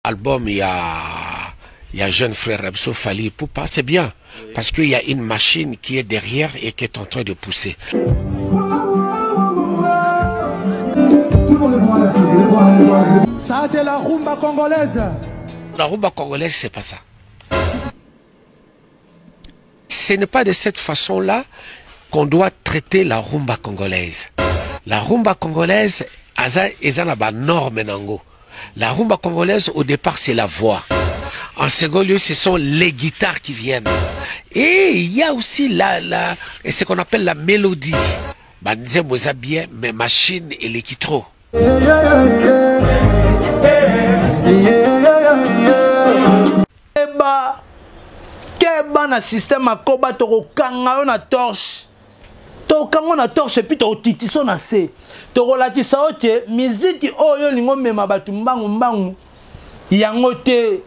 Album ya ya jeune frère na biso Fally Ipupa, c'est bien parce qu'il y a une machine qui est derrière et qui est en train de pousser. Ça, c'est la rumba congolaise. La rumba congolaise, c'est pas ça. Ce n'est pas de cette façon-là qu'on doit traiter la rumba congolaise. La rumba congolaise, aza eza na ba normes nango. La rumba congolaise, au départ, c'est la voix. En second lieu, ce sont les guitares qui viennent. Et il y a aussi ce qu'on appelle la mélodie. Ba nzembo eza bien, mais machine eleki trop. Keba, keba na système ya koba, tokokanga yo na torche. Tokokanga yo na torche et puis tokokitisa yo na se. Tokolakisa yo ke miziki oyo olingi omema bato mbangu mbangu yango te.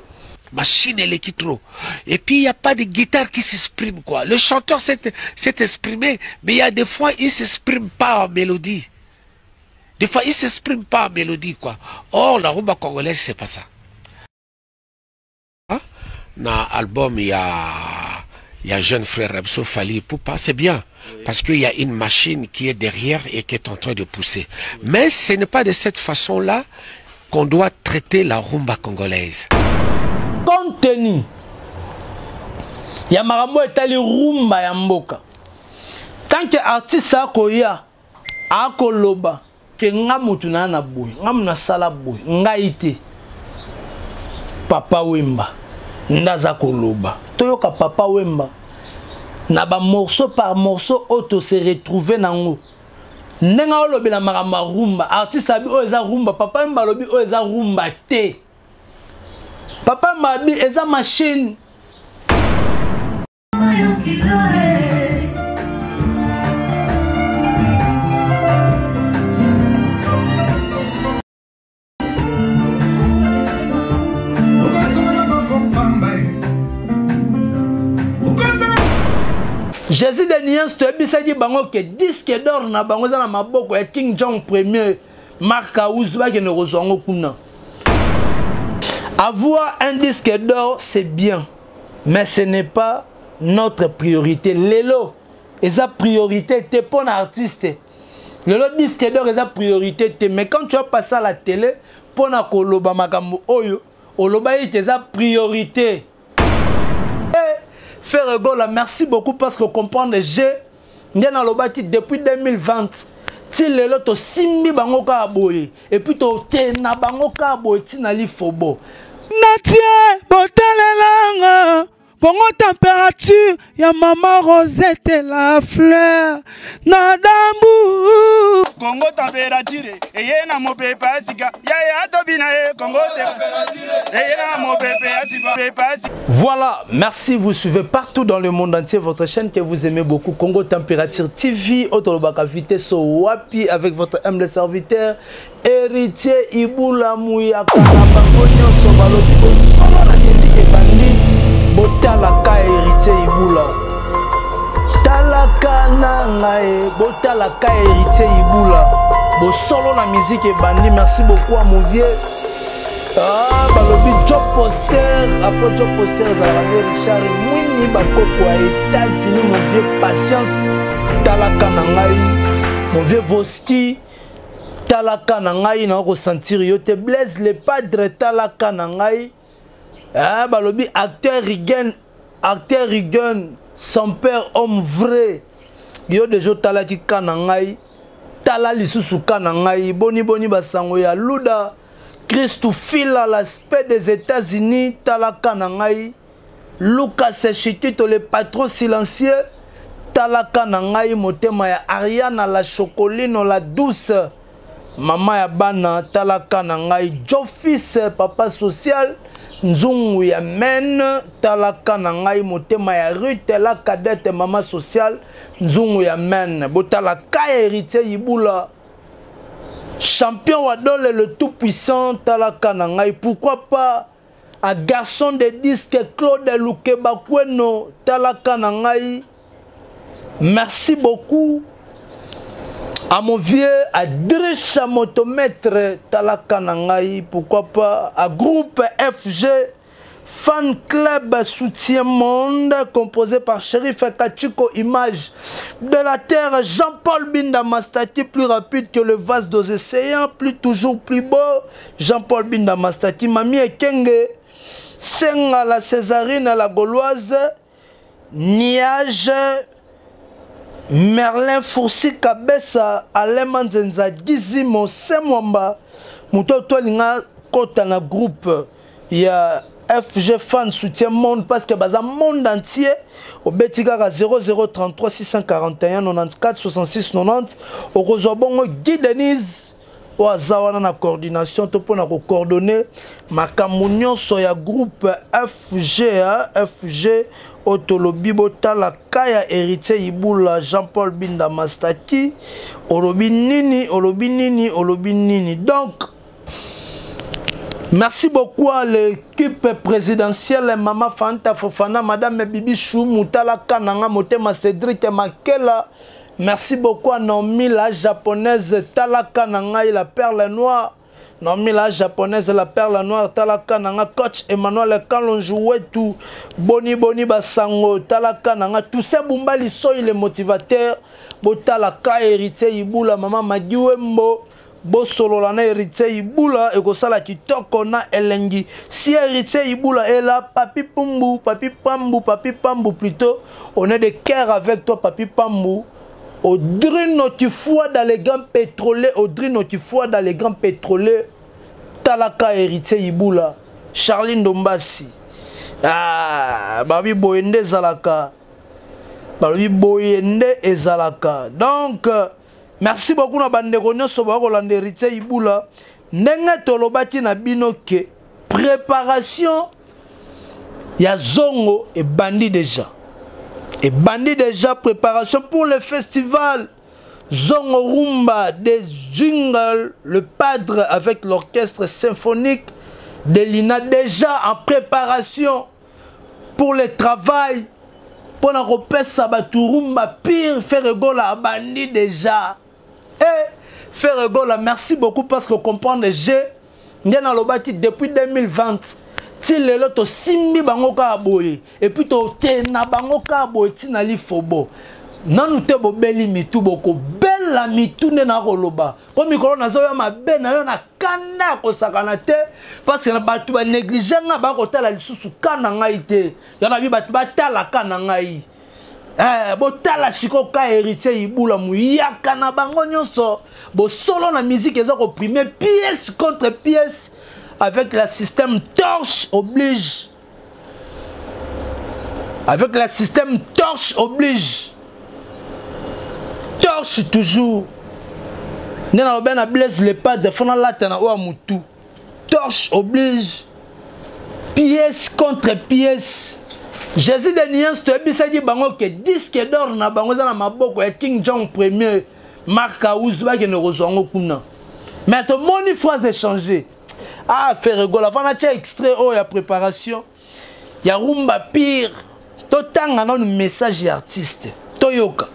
Machine eleki trop. Et puis il y a pas de guitare qui s'exprime quoi. Le chanteur s'est exprimé, mais il y a des fois il s'exprime pas en mélodie. Des fois il s'exprime pas en mélodie quoi. Or la rumba congolaise c'est pas ça. Hein? Na album il y a ya jeune frère na biso Fally Ipupa, c'est bien parce qu'il y a une machine qui est derrière et qui est en train de pousser. Mais ce n'est pas de cette façon-là qu'on doit traiter la rumba congolaise. Compte tenu ya makambo etali rumba ya mboka, tant que artiste akoya akoloba ke nga mutu na na boye, nga mutu nasala boye, ngai te. Papa Wemba ndaza koloba, toyoka Papa Wemba na ba morceau par morceau oyo to se retrouver nango. Ndenge olobela makambo ya rumba, artiste abi oyo eza rumba, Papa Wemba alobi oyo eza rumba te. Papa Wemba abi eza machine. Jésus de Nuance toyebisaki bango ke disque d'or na bango eza na maboko ya King Jong Premier Marc House, bakende kozwa yango kuna. Avoir un disque d'or, c'est bien, mais ce n'est pas notre priorité. Lelo eza priorité te pour artiste. Lelo disque d'or eza priorité te, mais quand tu vas passer à la télé pour na koloba makambo oyo, oloba ete eza priorité. Ferre Gola, merci beaucoup parce que comprendre j'ai nde nalobaki depuis 2020 ti lelo tosimbi bango kaka boye et puis tokenda bango kaka boye ti na lifobo. Natie botalelanga Congo température ya mama Rosette la fleur na dambu. Congo température eye na mopepe ya sika ya ya tobi na ye Congo température eye na mopepe ya sika pepe ya sika. Voilà, merci, vous suivez partout dans le monde entier votre chaîne que vous aimez beaucoup, Congo Température TV, Otolobaka Vitesse Wapi avec votre humble serviteur Héritier Ibula Muyaka na bango nyonso balobi bosolo na musique ebandi, botalaka Héritier Ibula, talaka na ngai, botalaka Héritier Ibula, bosolo na musique ebandi. Merci beaucoup à mon vieux. Ah, balobi Joe Poster, après Joe Poster ezalaka nde Richard Mwinyi bakoko ya États-Unis, mon vieux Patience, talaka na ngai, mon vieux Voski, talaka na ngai, na kosentir yo te, Blaise le Padre, talaka na ngai. Ah, balobi acteur Rigen, acteur Rigen, son père homme vrai, yo déjà talaki ka na ngai, tala lisusu ka na ngai, boni boni basango ya Luda, Christo Fila, l'aspect des États-Unis, talaka na ngai, Lucas Chitito, le patron silencieux, talaka na ngai, motema ya Ariana, la chocolino, la douce, mama ya bana, talaka na ngai, Jofis, papa social, nzungu ya men, talaka na ngai, motema ya Ruth, la cadette, mama sociale, nzungu ya men, botalaka ya Héritier Ibula, champion wa dole, le tout puissant, talaka na ngai, pourquoi pas a garçon de disque Claude Lukeba Kweno, talaka na ngai. Merci beaucoup. À mon vieux, à Drisha Motomètre, Talaka Nangai, pourquoi pas, à groupe FG, Fan Club Soutien Monde, composé par Shérif Kachiko Image de la Terre, Jean-Paul Binda Mastaki, plus rapide que le vase des océans, plus toujours plus beau, Jean-Paul Binda Mastaki, Mami Ekenge, Senga la Césarine la Gauloise, Niage, Merlin Foursi Kabesa, Alain Manzenza, Gizimo, Semwamba, moto to alinga kota na groupe ya FG Fan soutient monde parce que baza monde entier obeti kaka 0033 641 94 66 90 okozwa bongo Guy Denise oyo aza wana na coordination to mpona kocoordonne makambo nyonso ya groupe FG FG oyo tolobi botala ka ya héritier Ibula Jean-Paul Binda Mastaki olobi nini olobi nini olobi nini donc Merci beaucoup à l'équipe présidentielle, Mama Fanta Fofana, Madame Bibi Chou, Moutala Kananga, Motema Cédric Makela. Merci beaucoup à Naomi, la japonaise, Tala Kananga et la perle noire. Naomi, la japonaise, la perle noire, Tala Kananga, coach Emmanuel Kalonjouetou, Boni Boni Basango, Tala Kananga, tous ces Bumba Soy, les motivateurs, Botala Ka, héritier Iboula, Maman Madiwembo. Bosolola na héritier Ibula ekosala kitoko na elengi. Si héritier Ibula est là, Papi Pumbu, Papi Pambu, Papi Pambu plutôt, on est de cœur avec toi Papi Pambu. Audrino qui foi dans les grands pétroliers, Audrino qui foi dans les grands pétroliers, Talaka héritier Ibula, Charline Ndombasi. Ah, babi boyende zalaka. Babi boyende ezalaka. Donc merci beaucoup na bandeko nyonso bakolanda héritier Ibula. Ndenge tolobaki na bino ke préparation ya zongo ebandi déjà. Ebandi déjà préparation pour le festival Zongo Rumba des Jingle, le padre avec l'orchestre symphonique de l'INA déjà en préparation pour le travail. Pour la repesa baturumba pire Ferre Gola abandi déjà. Eh Ferre Gola, merci beaucoup parce que comprendre j'ai ndena lobaki depuis 2020 ti lelo to simbi bango ka boye et puis to tena bango ka boye ti na lifobo. Nanu te bobeli mitu boko bela mitu nde na koloba. Po mikolo nazo ya mabe na yo na kanda kosakana te parce que na batu ba négliger nga ba kotala lisusu kana ngai te. Ya na bi batu batala kana ngai. Eh botala siko ka héritier Ibula muyaka na bango nyonso. Bo solo na musique eza ko primer pièce contre pièce avec le système torche oblige. Avec le système torche oblige. Torche toujours. Nena lobe na Blaise le padre fona lata na oa mutu. Torche oblige. Pièce contre pièce. Jésus de Niens to ebisaki bango ke disque d'or na bango za na maboko ya King John Premier Marc House ba ke ne rozwango kuna. Mais to moni phrase échanger. Ah Ferre Gola fana tia extrait oyo ya préparation ya rumba pire. To tanga nanu message ya artiste. Toyoka.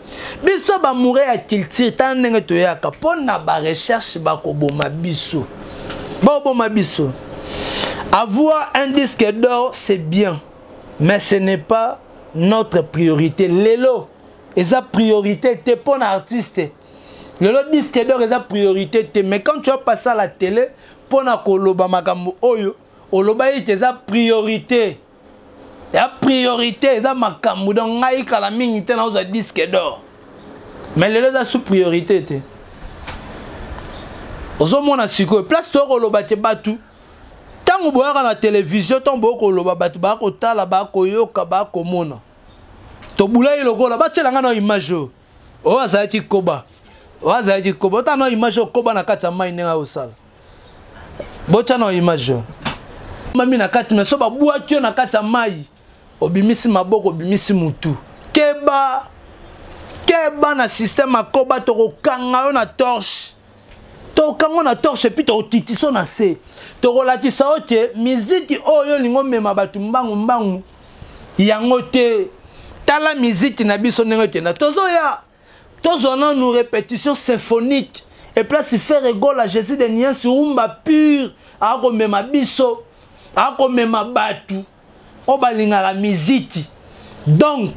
Biso ba moure ya culture tana ndenge toyaka pona ba recherche ba koboma biso. Ba boma biso. Avoir un disque d'or c'est bien, mais ce n'est pas notre priorité. Lelo eza priorité te pona artiste. Lelo disque d'or eza priorité te, mais quand tu vas passer à la télé pona koloba makambo oyo oloba ete eza priorité. Ya priorité eza makambo donc ngai kala mingi te naoza disque d'or. Mais lelo eza sous priorité te. Ozomona sikoyo place to koloba te batu tango boyaka na télévision tango bokoloba batu bakotala bakoyoka bakomona. Tobulai lokola batiela nga na image oyo. Oyo azalaki koba. Oyo azalaki koba. Ota na image oyo koba na kati ya mai ndenge akosala. Botya na image oyo. Mami na kati, mais so babwaki yo na kati ya mai, obimisi maboko, obimisi mutu. Keba, keba na système ya koba, tokokanga yo na torche. Tokanga na torche et puis tokotitiso na se. Tokolakisa yo ke miziki oyo olingo mema bato mbangu mbangu yango te. Tala miziki na biso ndenge ekenda. Tozoya. Tozwa nanu repetition symphonique et place Ferre Gola Jésus de Niens rumba pure akomema biso akomema batu oyo balingaka miziki donc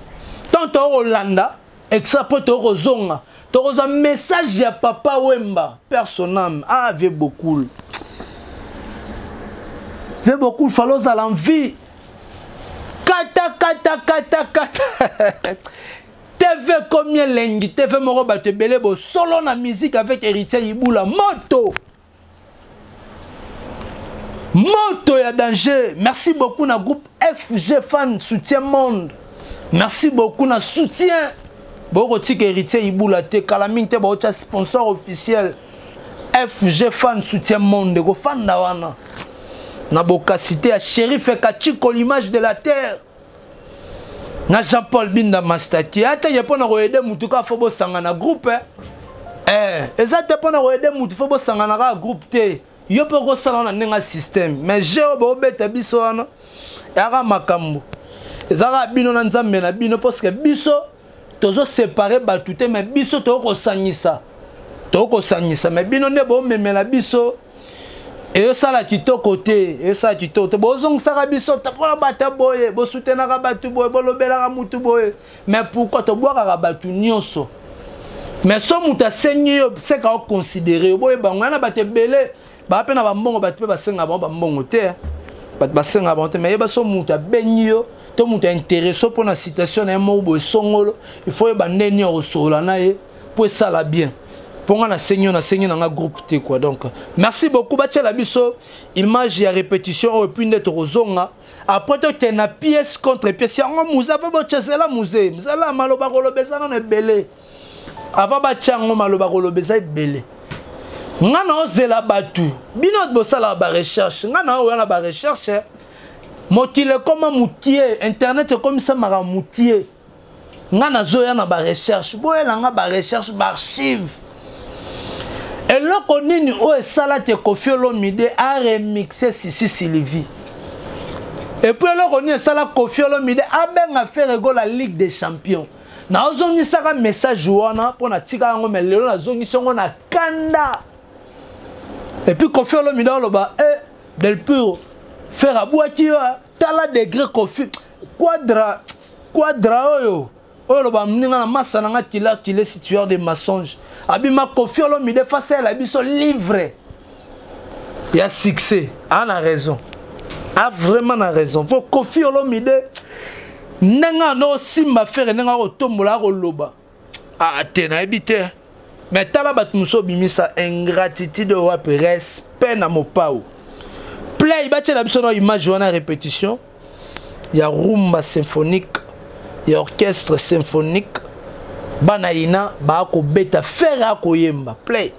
tant tokolanda extra mpo tokozonga tokozwa message ya papa wemba père son âme ah vieux bokul vieux bokul falo ozala en vie kata kata kata kata TV ekomi elengi, TV moko bato ebele bosolo na musique avec Héritier Ibula moto moto ya danger. Merci beaucoup na groupe FG Fan Soutien Monde. Merci beaucoup na soutien. Bokotika Héritier Ibula te kala mingi te baotya sponsor officiel FG Fan Soutien Monde kofanda wana na bokasite ya Shérif Kachiko l'image de la terre. na Jean Paul Binda Mastaki ata ye pona ko aider mutu ka fo bosanga na groupe eh, eh eza te pona ko aider mutu fo bosanga na ka groupe te yo pe okosala na ndenge système mais jeu oyo bobeta biso wana eyaka makambo ezalaka bino na nzambe na bino parce que biso tozo séparer bato te mais biso tokosangisa tokosangisa mais bino nde bomemela biso eyosala kitoko te eyosala kitoko te bozongisaka biso mpona bato boye bosutenaka bato boye bolobelaka motu boye mais pourquoi tobwakaka bato nyonso mais so moto asengi yo seka oconsidere yo boyeba yango yana bato ebele baa mpe na bambongo bato mpe basengaka bango bambongo te bato basengaka bango te mais yeba so moto abengi yo to moto ainteresse mpo na situation na ye moko boye songolo il faut oyeba nde nini okosolola na ye mpo esala bien mpo nga nasengi yo nasengi na nga groupe te quoi donc merci beaucoup batiela biso image ya répétition oyo epuis nde tokozonga après tokende na pièce contre pièce yango muze afa botyesela muze mzala maloba koloba eza nano ebele avant batya yango maloba koloba eza ebele nga na ozela bato bino bosalaka barecherche nga na oya na barecherche mokili ekoma mokie internet ekomisa makambo mokie nga nazoya na barecherche boyela nga barecherche baarchive eloko nini oyo esala te Koffi Olomide aremixe Sisi Sylvie epuis eloko nini esala Koffi Olomide abenga Ferre Gola Ligue des Champions nazongisaka message wana mpo natika yango me lelo nazongisi yango na kanda epuis Koffi Olomide aloba e eh, Del Puro Ferre abwaki yo tala degré Koffi quadra quadra oyo oyo loba mninga na masa na nga kila kile situeur de mensonge abima Koffi Olomide face ya biso livre ya succès a na raison a vraiment na raison po Koffi Olomide ndenge ando osimba Ferre ndenge akotombola akoloba ah te nayebi te mais tala bato mosusu obimisa ingratitude oyo wapi respect na mopao play batiela biso na image wana répétition ya rumba symphonique ya orchestre symphonique bana ina bakobeta Ferre akoyemba play.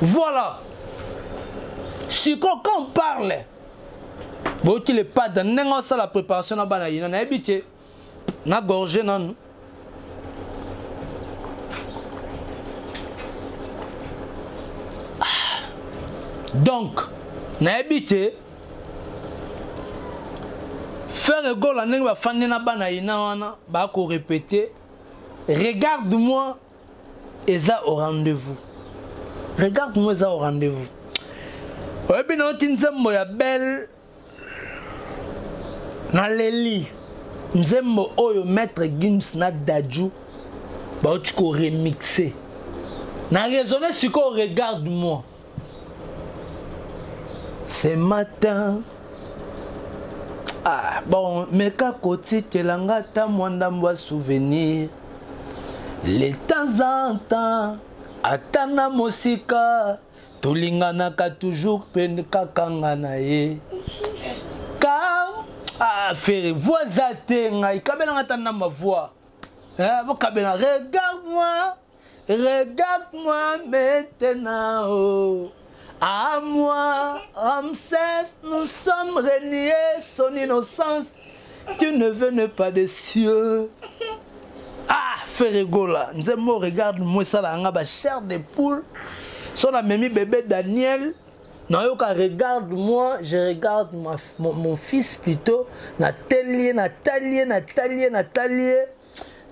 Voilà. Siko quand on parle, boyoki le padre ndenge osala préparation na bana yina nayebi ke na gorge nanu donc nayebi ke Ferre Gola ndenge bafandi na bana yina wana bakorepete regarde moi eza au rendez-vous regarde moi eza au rendez-vous oyebi nayoki nzembo ya belle naleli nzembo oyo maître Gims na Dadju bauti koremixe na raisonne sikoyo regarde moi. Ce matin ah, bon meka kotikela nga ata mwa ndambo ya souvenir le temps en temps ata na mosika tolinganaka toujours mpe kaka nga na ye ka ah, fere voi eza te ngai kabelanga ata ndambo ya voi eh, bokabela regarde moi Regarde-moi maintenant, oh. À moi, Ramsès, nous sommes reniés son innocence. Tu ne venais pas des cieux. Ah, Ferregola, Nzembo, regarde-moi ça, là, ba chair de poule. Son amemi bébé Daniel, nayoka regarde-moi, je regarde ma, mon, mon fils plutôt, natali ye, natali ye, natali ye, natali ye.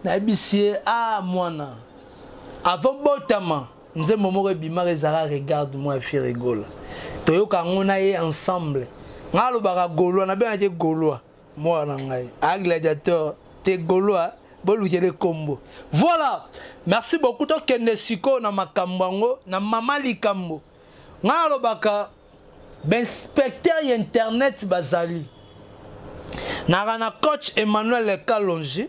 Nayebisi ye, ah mwana, avant botama, nzembo moko ebimaka ezalaka regarde moi Ferregola. Toyoka yango na ye ensemble. Ngai alobaka Gaulois, nabengaki Gaulois, mwana na ngai. A gladiateur, te Gaulois, bolukele kombo. Voilà, merci beaucoup. Tokende sikoyo na makambo yango, na mama likambo. Ngai alobaka ba inspecteur ya internet bazali. Naka na coach Emmanuel Kalonji,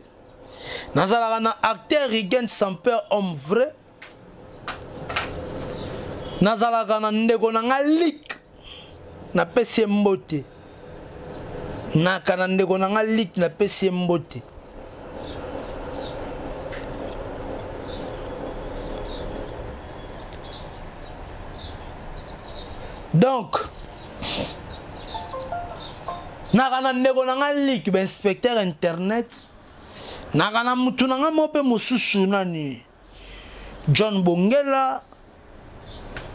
nazalaka na acteur Rigen Samper homme vrai, nazalaka na ndeko na nga Lik, napesi ye mbote. Naka na ndeko na nga Lik, napesi ye mbote. Donc naka na ndeko na nga Lik, ba inspecteur internet, naka na mutu na nga moko mpe mosusu nani John Bongela.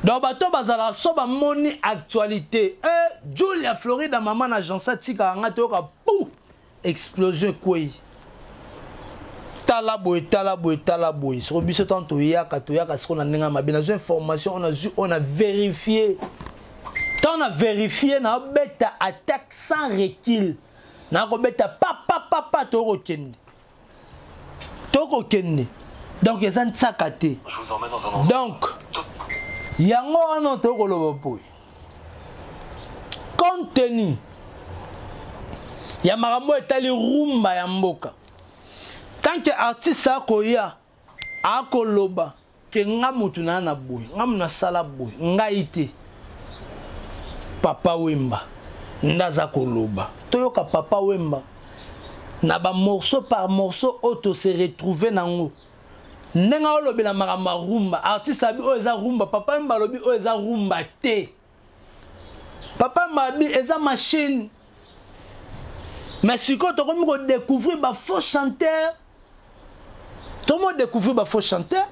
Donc bato bazalaka so bamoni actualité eh, Julia Florida mama na Jansa atikaka nga toyoka pou explosion ekwei, tala boye, tala boye, tala boye. Soko biso ntango toyaka, toyaka siko na ndenge ya mabe. Nazwi information oyo nazwi oyo na vérifie, ntango na vérifie naobeta attaque sans recul, nakobeta papapapa, tokokende, tokokende. Donc eza ntsaka te. Donc yango wana tokoloba boye, compte tenu ya makambo etali rumba ya mboka, tant que artiste akoya akoloba ke nga motu na na boye, nga motu nasala boye, ngai te Papa Wemba nde aza koloba, toyoka Papa Wemba na ba morceau par morceau oyo tose retrouve nango ndenge aolobela makambo ya rumba. Artiste abi oyo eza rumba, Papa Wemba alobi oyo eza rumba te. Papa Wemba abi eza machine. Mais sikoyo tokomi kodécouvrir bafaux chanteur, tokomi kodécouvrir bafaux chanteur,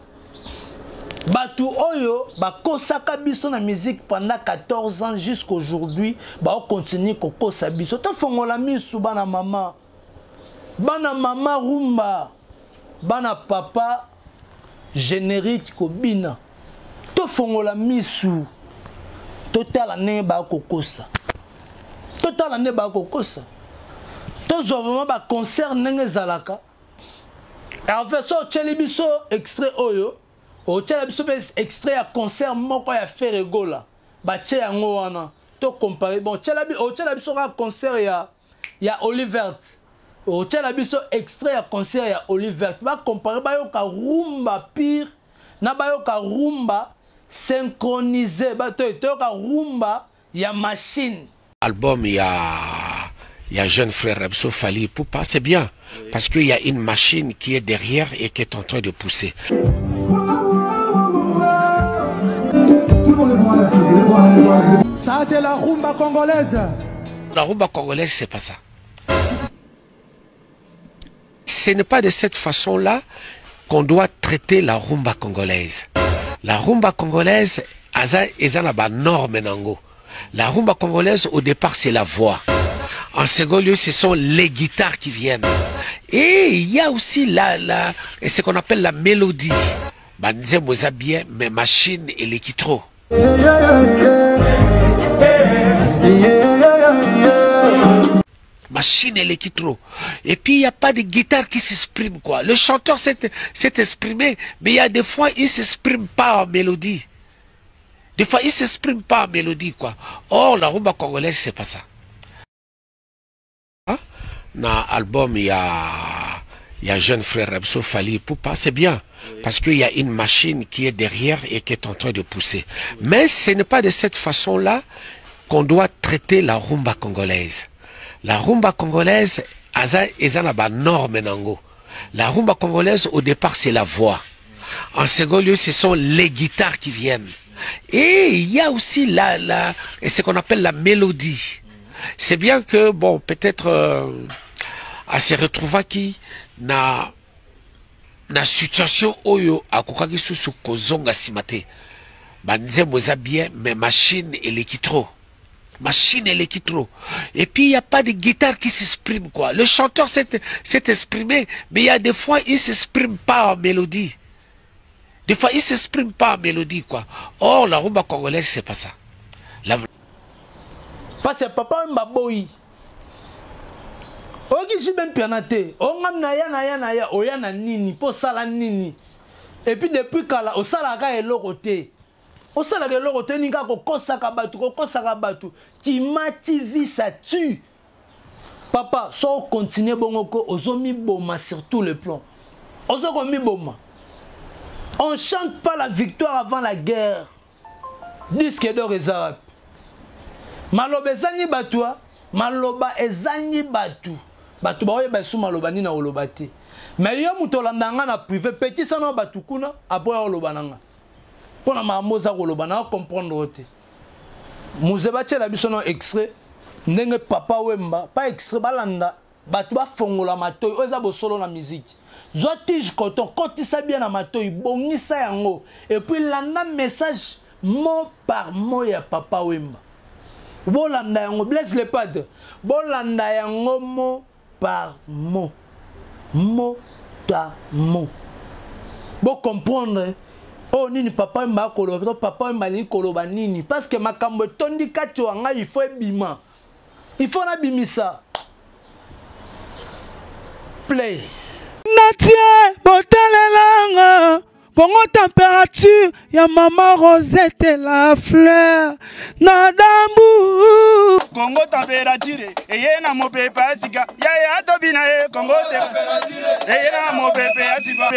bato oyo bakosaka biso na musique pendant 14 ans jusqu'aujourd'hui, baokontinue kokosa biso. Tofongola misu, bana mama, bana mama rumba, bana papa générique kobina. Tofongola misu, totala ndenge bakokosa, totala nde bakokosa, tozwa vraiment baconcert ndenge ezalaka. Hervé, so otyeli biso extrait oyo, otyela biso mpe extrait ya concert moko ya Ferregola, batie yango wana tocompare. Bon, otyela biso kaka concert ya Olivert, otyela biso extrait ya concert ya Olivert, bacompare, bayoka rumba pire na bayoka rumba synchronisé, toyoka rumba ya machine. Album ya jeune frère Abso Fally Ipupa, c'est bien, oui. Parce qu'il y a une machine qui est derrière et qui est en train de pousser. Ça, c'est la rumba congolaise. La rumba congolaise, c'est pas ça. Ce n'est pas de cette façon-là qu'on doit traiter la rumba congolaise. La rumba congolaise, aza eza na ba norme nango. La rumba congolaise, au départ, c'est la voix. En second lieu, ce sont les guitares qui viennent. Et il y a aussi ce qu'on appelle la mélodie. Ba nzembo eza bien, mais machine eleki trop. Machine eleki trop. Et puis il n'y a pas de guitare qui s'exprime, quoi. Le chanteur s'est exprimé, mais il y a des fois, il ne s'exprime pas en mélodie. Des fois, il s'exprime pas en mélodie, quoi. Or, la rumba congolaise, c'est pas ça. Hein? Na album, il y a jeune frère Abso Fally Ipupa, c'est bien. Parce qu'il y a une machine qui est derrière et qui est en train de pousser. Mais ce n'est pas de cette façon-là qu'on doit traiter la rumba congolaise. La rumba congolaise, aza, eza na ba norme nango. La rumba congolaise, au départ, c'est la voix. En second lieu, ce sont les guitares qui viennent. Et il y a aussi ce qu'on appelle la mélodie. C'est bien que, bon, peut-être, à se retrouver qui na situation oyo akokaki susu kozonga nsima te. Banzembo eza bien, mais machine eleki trop, machine eleki trop. Et puis il y a pas de guitare qui s'exprime, quoi. Le chanteur s'est exprimé, mais il y a des fois, il s'exprime pas en mélodie. Des fois, il s'exprime pas en mélodie, quoi. Or, la rumba congolaise, c'est pas ça. La Parce que Papa Wemba boyi oyoki JB Mpiana te. Ongam na ya na ya na ya oya na nini mpo osala nini? Et puis depuis kala osalaka eloko te, osalaka eloko te. Nini kaka kokosaka bato, kokosaka bato. Kima TV, ça tue, papa. So ocontinue bongo ko ozomiboma sur tout le plan, ozokomiboma. On chante pas la victoire avant la guerre. Disque d'or eza wapi? Maloba ezangi bato, maloba ezangi bato. Bato baoyeba esu maloba nini na koloba te. Mais yo moto olanda nga na privé, petit sana bato kuna apoya oloba na nga mpo na makambo oza koloba na comprendre te. Muze batiela biso na extrait ndenge Papa Wemba, pas extrait, balanda bato bafongola matoi. Oyo eza bosolo na miziki. Zwa tige coton, kotisa bien na matoi, bongisa yango et puis landa message mot par mot ya Papa Wemba. Bolanda yango, Blaise le Padre, bolanda yango mot par mot, mot à mot, bocomprendre oyo nini Papa Wemba akoloba to Papa Wemba alingi koloba nini, parce que makambo etondi kati wa ngai. Il faut ebima, il faut nabimisa. Play. Natie botalelanga Kongo température ya mama Rosette la fleur na dambu. Kongo température eye na mopepe ya sika yaya atobina ye. Kongo eye na mopepe ya sika.